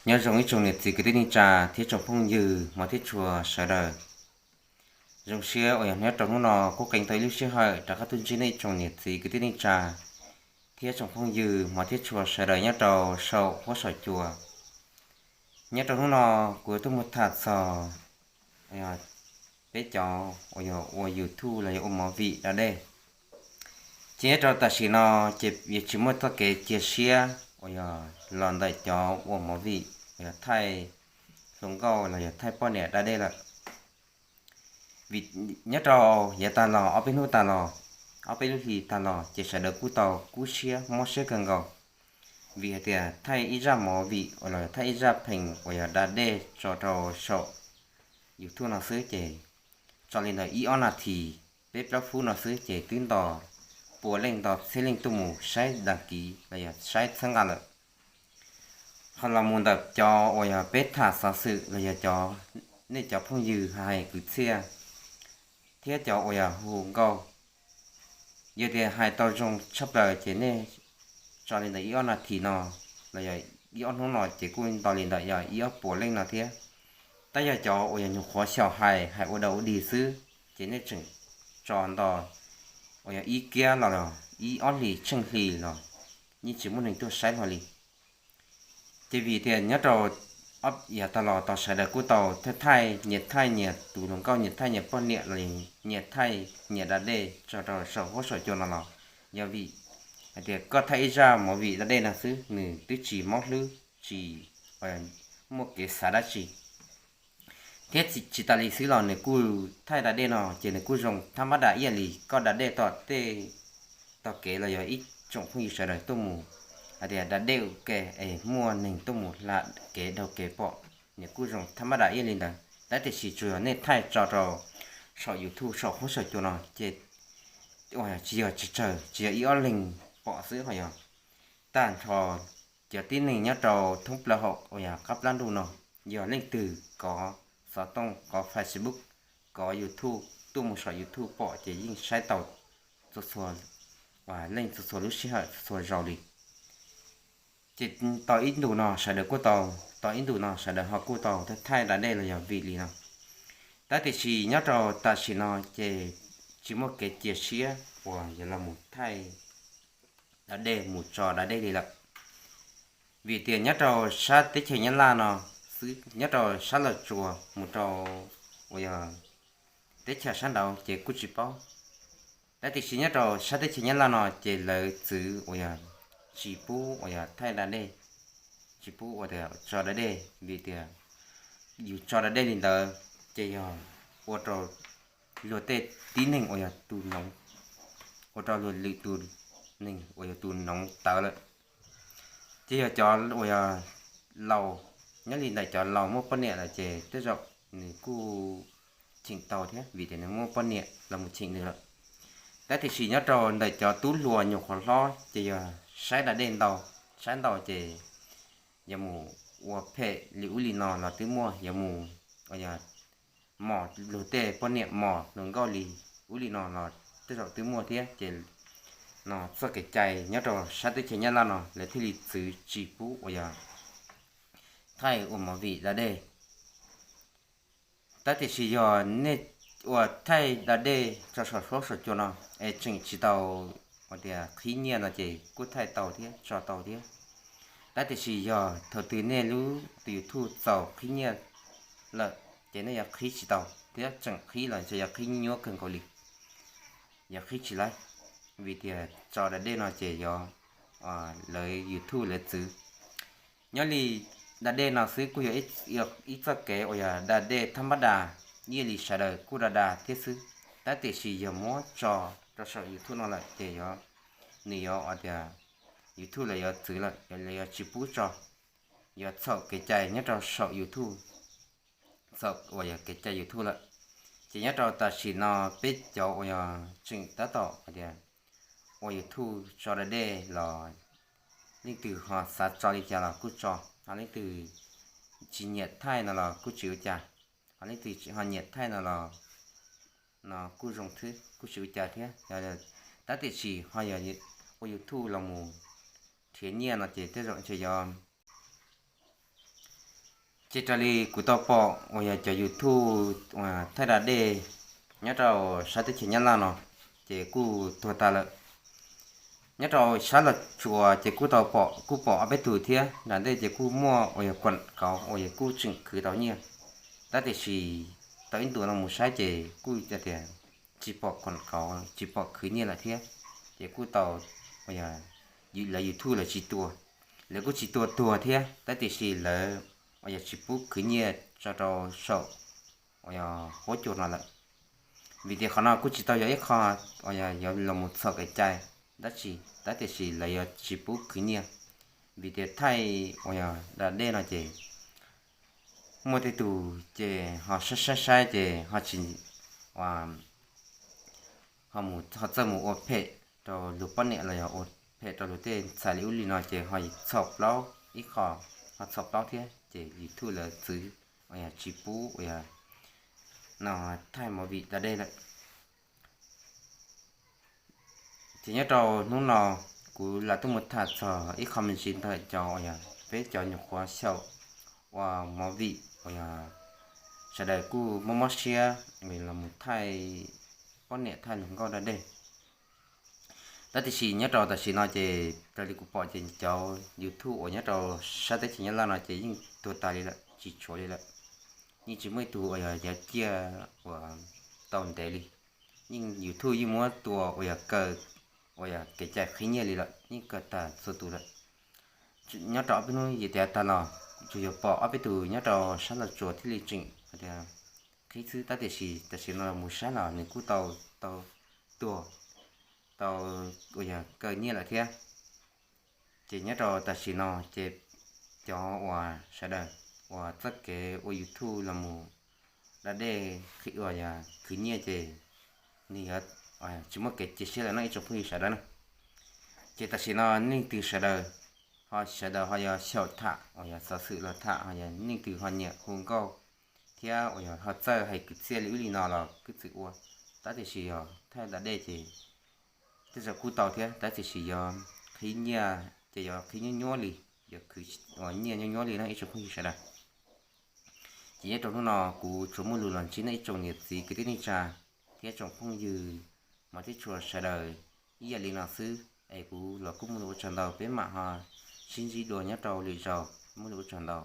Nyob zoo ib tsoom niam txiv kwv tij neej tsa thiab tsoom phooj ywg hmov thiab tshua sawv daws. Zoo siab uas yog nyob rau hnub no kuj qee tau ib lub sij hawm rov qab tuaj ntsib nej ib tsoom niam txiv kwv tij neej tsa thiab tsoom phooj ywg hmov thiab tshua sawv daws nyob rau saum huab saum cua. Nyob rau hnub no kuv tuaj mus tham txog peb cov uas yog ua YouTube los yog ua movie da dej. Ces nyob rau tam sim no ces yuav tsis muaj txoj kev cia siab uas yog los ntawm cov ua movie uas yog thaij hluas nkauj los yog thaij poj niam da dej lawm. Vim nyob rau yav tag los ob peb hnub tag los, ob peb lub hlis tag los ces sawv daws kuj tau kub siab mob siab kawg nkaus. Vim hais tias thaij ib zaj movie uas los thaij ib zaj pheem uas yog da dej tso rau saum YouTube no xwb ces tso li ntawm ib ob nas this, peb plaub fub no xwb ces twb nto puas leej nto txhiab leej tuaj mus saib đăng ký los yog saib txhawb nqa lawm. Ho los mus ntawm cov uas yog peb tham xov xwm los yog cov, nej cov phooj ywg hais kwv txhiaj thiab cov uas yog hu nkauj, yog tias hais tau zoo tshaj plaws ces nej tso li ntawm ib ob nas this no los yog ib ob hnub no ces kuj nto li ntawm yog ib ob puas leej no thiab. Tab yog cov uas yog nyuam qhuav xyaum hais, hais ua dog ua dig xwb ces nej tseem tso nto uas yog ib kiab los ib ob hlis tsheej hlis los yeej tsis muaj neeg tuaj saib hlo li. Ces vim tias nyob rau yav tag los tau sawv daws kuj tau thaij, nyias thaij nyias tus hluas nkauj, nyias thaij nyias poj niam los nyias thaij nyias da dej tso rau saum huab saum cua no los yog vim hais tias koj thaij ib zaj movie da dej no xwb nws twb tsis mob hlwb, tsis muaj kev xav dab tsi. Thiab tsis tas li xwb los nws kuj thaij da dej no ces nws kuj zoo thab mab das ib yam li koj da dej tom tej, tom kev los yog ib tsoom phooj ywg sawv daws tuaj mus hais tias da dej ua ke es muaj neeg tuaj mus hla kev dhau kev pom, nws kuj zoo thab mab das ib yam li ntawd. Tab tiam sis tsuas yog nej thaij tso rau saum YouTube saum huab saum cua no ces tsis yog tsawg tsawg, tsis yog ib ob leeg pom xwb ho yog tag nrho cov tib neeg nyob rau thoob plaws hauv uas yog qab plab ntuj no, yog leej twg kov xov tooj, kov Facebook, kov YouTube tuaj mus saum YouTube pom ces yeej saib tau txhua txhua leej txhua txhua lub sij hawm txhua txhua zaus li. Ces tau ib ntus no sawv daws kuj tau, tau ib ntus no sawv daws ho kuj tau thaij da dej los yog vim li no. Tab tiam sis nyob rau tam sim no ces tsis muaj kev cia siab uas yuav los mus thaij da dej, mus tso da dej li lawm. Vim tias nyob rau sab teb chaws Nyab Laj no xwb, nyob rau sab Los Tsuas mus rau uas yog teb chaws sab nraud ces kuj tsis paub. Tab tiam sis nyob rau sab teb chaws Nyab Laj no ces lawv txwv uas yog tsis pub uas yog thaij da dej, tsis pub uas tias tso da dej, vim tias yus tso da dej li ntawd ces yog ua rau luag tej tib neeg uas yog tus noov, ua rau luag lwm tus neeg uas yog tus noov tawv lawm. Ces yog cov uas yog laus, nyob li ntawm cov laus muaj poj niam lawm ces tej zaum nws kuj cheem tau thiab vim tias nws muaj poj niam los mus cheem nws lawm. Tab tiam sis nyob rau ntawm cov tub hluas nyuam qhuav hlob ces yog saib da dej ntau, saib ntau ces yog mus ua phem li ub li no los twb muaj, yog mus uas yog mos luag tej poj niam, mos luag nkauj li ub li no los tej zaum twb muaj thiab. Ces no txoj kev cai nyob rau sab teb chaws Nyab Laj no lawv thiaj li txwv tsis pub uas yog thaij ua movie da dej. Tab tiam sis yog nej ua thaij da dej tso saum huab saum cua no es tseem tsis tau uas tias qhib nyiaj no ces kuj thaij tau thiab, tso tau thiab. Tab tiam sis yog thaum twg nej lub tus YouTube txaus qhib nyiaj lawm ces nej yuav qhib tsis tau thiab, tseem qhib los ntshe yuav qhib nyuaj kawg nkaus li, yuav qhib tsis laib, vim tias tso da dej no ces yog lawv YouTube lawv txwv. Nyob li da dej no xwb kuj yog ib txoj kev uas yog da dej thab mab das, ib yam li sawv daws kuj da da thiab xwb. Tab tiam sis yog muab tso rau saum YouTube no lawm ces yog, nws yuav uas tias YouTube lawv yuav txwv lawm, lawv yuav tsis pub tso, yuav txhaum kev cai nyob rau saum YouTube, txhaum uas yog kev cai YouTube lawm. Ces nyob rau tam sim no peb cov uas yog tseem tab tom tias ua YouTube tso da dej los leej twg ho xav tso li cas los kuj tso, ho leej twg tsis nyiam thaij no los kuj tsis ua cas, ho leej twg ho nyiam thaij no los no kuj zoo xwb, kuj tsis ua cas thiab. Tab tiam sis ho yog ua YouTube los mus nrhiav nyiaj no ces tej zaum ntshe yog Ces raws li kuv tau pom uas yog cov YouTube uas thaij da dej nyob rau sab teb chaws Nyab Laj no ces kuj tuag tas lawm. Nyob rau sab Los Tsuas ces kuj tau pom, kuj pom ob peb tug thiab. Nram ntej ces kuj muaj uas yog kuam kauv uas yog kuj tseem khwv tau nyiaj, tab tiam sis tau ib ntus no mus saib ces kuj tias tsis pom kuam kauv, tsis pom khwv nyiaj lawm thiab. Ces kuj tau uas yog lawv YouTube lawv tsis tua, lawv kuj tsis tua tuag thiab, tab tiam sis lawv uas yog tsis pub khwv nyiaj tso rau saum uas yog huab cua no lawm. Vim tias qhov no kuj tsis tau yog ib qho uas yog yuav los mus txhom kev cai dab tsi, tab tiam sis lawv yuav tsis pub khwv nyiaj. Vim tias thaij uas yog da dej no ces muaj tej tug ces ho saib saib saib ces ho tsis, ho mus, ho txawj mus ua phem rau luag poj niam los yog ua phem rau luag tej ntxhais li ub li no ces ho txhaum plaub ib qho, ho txhaum plaub thiab ces YouTube lawv txwv uas yog tsis pub uas yog no thaij movie da dej lawm. Ces nyob rau hnub no kuv lam tuaj mus tham txog ib qho me ntsis ntawm cov uas yog peb cov nyuam qhuav xyaum ua movie uas yog sawv daws kuj mob mob siab los mus thaij poj niam thaij hluas nkauj da dej. Tab tiam sis nyob rau tam sim no ces raws li kuv pom ces cov YouTube uas nyob rau sab teb chaws Nyab Laj no ces yeej tuag tas li lawm, tsis tshuav li lawm. Yeej tsis muaj ib tug uas yog yav ciaj uas tau ntev li. Yeej YouTube yeej muab tua uas yog kaw, uas yog kev cai qhib nyiaj li lawm, yeej kaw tag txhua tus lawm. Nyob rau ob peb hnub yim tiav tag los tsuas yog pom ob peb tug nyob rau sab Los Tsuas thiaj li tseem hais tias qhib xwb, tab tiam sis tam sim no mus saib los nws kuj tau, tau tuag, tau uas yog kaw nyiaj lawm thiab. Ces nyob rau tam sim no ces cov uas sawv daws uas txoj kev ua YouTube los mus da dej uas yog khwv nyiaj ces nws yuav tsis muaj kev cia siab lawm no ib tsoom phooj ywg sawv daws na. Ces tam sim no leej twg sawv daws ho sawv daws ho yog xyaum tham uas yog xov xwm los tham ho yog leej twg ho nyiam hu nkauj thiab uas yog ho txawj hais kwv txhiaj li ub li no los kuj txwm ua, tab tiam sis yog thaij da dej ces tej zaum kuj tau thiab, tab tiam sis yog qhib nyiaj ces yog qhib nyuab nyuab li, yog khwv uas nyiaj nyuab nyuab li no ib tsoom phooj ywg sawv daws. Ces nyob rau hnub no kuv tsuas muaj lus los ntsib nej ib tsoom niam txiv kwv tij neej tsa thiab tsoom phooj ywg mos thiab tshua sawv daws ib yam li no xwb, es kuv los kuj muaj lus ua tsaug ntau, peb mam ho sib ntsib dua nyob rau lwm zaus, muaj lus ua tsaug ntau.